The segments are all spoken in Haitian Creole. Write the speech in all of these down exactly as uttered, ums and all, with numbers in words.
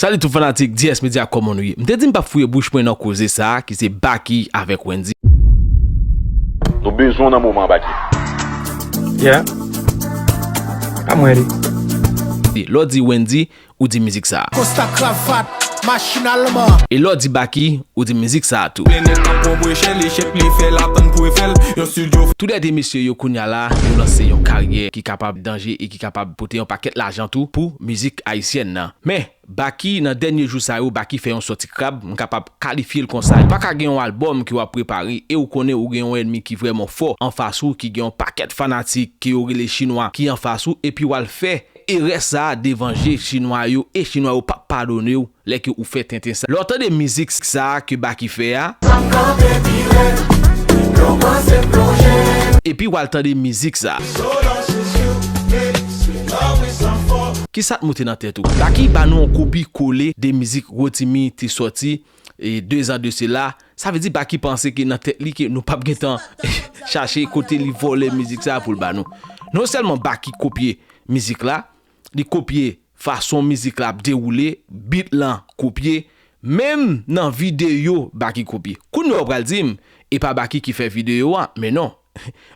Salut tout fanatik D S Media, kòman nou ye? M te di m p ap fouye bouch mwen nan koze sa a ki se Baky avèk Wendy. Nou bezwen w nan moman an, Baky. Yeah. Pa mwen li. Lè w di Wendy, ou di mizik sa a. Kosta kravat, machinalman. E lè w di Baky, ou di mizik sa a tou. Nèg ap pran bwechèl, echèk li fè l atann pou Efèl. Yon studio. Tou lè de mesye yo kounye a la, yo lanse yon karyè ki kapab danje e ki kapab pote yon pakèt lajan tou pou mizik ayisyèn nan. Men, Baky, nan dènye jou sa yo, Baky fè yon sòti krab, m kapab kalifye l konsa. Li pa ka gen yon albòm ke w ap prepare e ou konnen ou gen yon ènmi ki vrèman fò anfas ou, ki gen yon pakèt fanatik ke yo rele chinwa ki anfas ou, epi w al fè erè sa a devan je chinwa yo, e chinwa yo p ap padone w lè ke ou fè tenten sa. Lè w tande mizik sa a ke Baky fè a, epi w al tande mizik sa a. Kisa t moute nan tèt ou? Baky ba nou yon kopi kole de mizik Rotimi te sòti e de zan de sela. Sa vle di Baky panse ke nan tèt li ke nou p ap gentan chache kote li vòlè mizik sa a pou l ba nou. Non sèlman Baky kopye mizik la, li kopye fason mizik la ap dewoule, beat lan kopye, menm nan videyo Baky kopye. Kounye a w pral di m, e pa Baky ki fè videyo a, men non.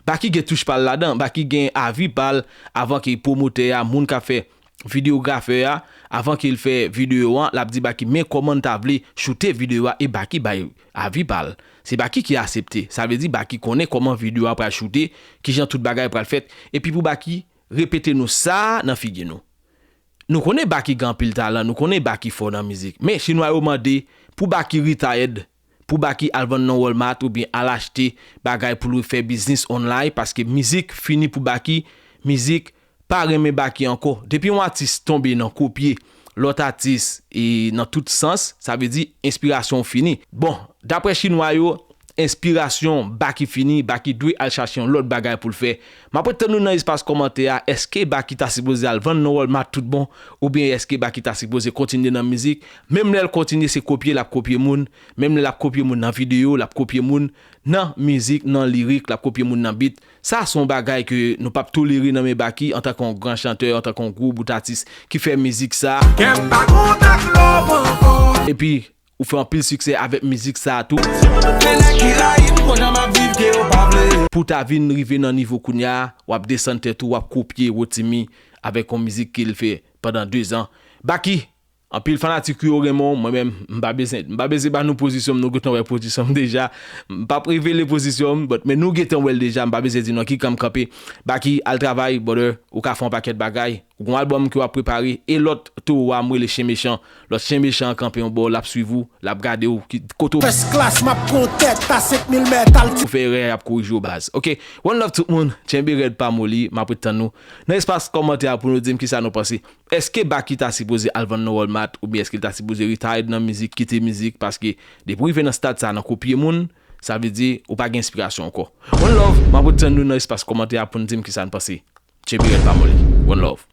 Baky gen touch pa l ladan, Baky gen avi pa l avan ke pwomotè a, moun k ap fè videografè a, avan ke l fè videyo an, l ap di Baky, men kòman n ta vle choute videyo a, e Baky bay avi pa l. Se Baky ki aksepte. Sa vle di Baky konnen kòman videyo a pral choute, kijan tout bagay pral fèt. Epi pou Baky repete nou sa nan figi nou. Nou konnen Baky gen anpil talan, nou konnen Baky fò nan mizik. Men chinwa yo mande pou Baky retired, pou Baky al vann nan Walmart oubyen al achte bagay pou l fè biznis online, paske mizik fini pou Baky, mizik pa renmen Baky ankò. Depi yon atis tonbe nan kopye lòt atis e nan tout sans, sa vle di enspirasyon w fini. Bon, daprè chinwa yo, enspirasyon Baky fini, Baky dwe al chache yon lòt bagay pou l fè. M ap ret tann nou nan espas kòmantè a, èske Baky ta sipoze al vann nan Walmart tout bon, oubyen èske Baky ta sipoze kontinye nan mizik? Menm lè l kontinye, se kopye l ap kopye moun, menm lè l ap kopye moun nan videyo, l ap kopye moun nan mizik, nan lirik, l ap kopye moun nan beat. Sa se yon bagay ke nou p ap tolere nan men Baky antanke yon gran chantè, antanke yon gwo bout atis ki fè mizik sa. Kè m pa konn ak love ankò. Epi, ou fè anpil siksè avèk mizik sa a tou. Men nèg ki rayi m, konn jan m ap viv ke yo pa vle. Pou w ta vin rive nan nivo kounye a, w ap desann tèt ou, w ap kopye Rotimi avèk yon mizik ke l fè pandan de zan. Baky, anpil fanatik ou yo renmen w, mwen menm, m pa bezwen, m pa bezwen ba nou pozisyon m, nou gentan wè pozisyon m deja. M p ap revele pozisyon m, but, men nou gentan wè l deja, m pa bezwen di nou ki kan m kanpe. Baky, al travay, brother, ou ka fè yon pakèt bagay. Ou gon albòm ke w ap prepare, e lòt towo a m rele Chen Mechan. Lòt Chen Mechan an kanpe yon bò, l ap swiv ou, l ap gade w, ki, kote w. First class, m ap pran tèt, ta senk mil mèt altitid. Ou fè erè, y ap korije w, baz. Ok, one love tout moun, tchenbe rèd, pa moli, m ap ret tann nou nan espas kòmantè a pou nou di m kisa nou panse. Èske Baky ta sipoze al vann nan Walmart, oubyen èske l ta sipoze retired nan mizik, kite mizik, paske depi w rive nan stad sa a, nan kopye moun, sa vle di ou pa gen enspirasyon ankò. One love, m ap ret tann nou nan espas kòmantè a pou n di m kisa n panse. Tchenbe rèd, pa moli. One love.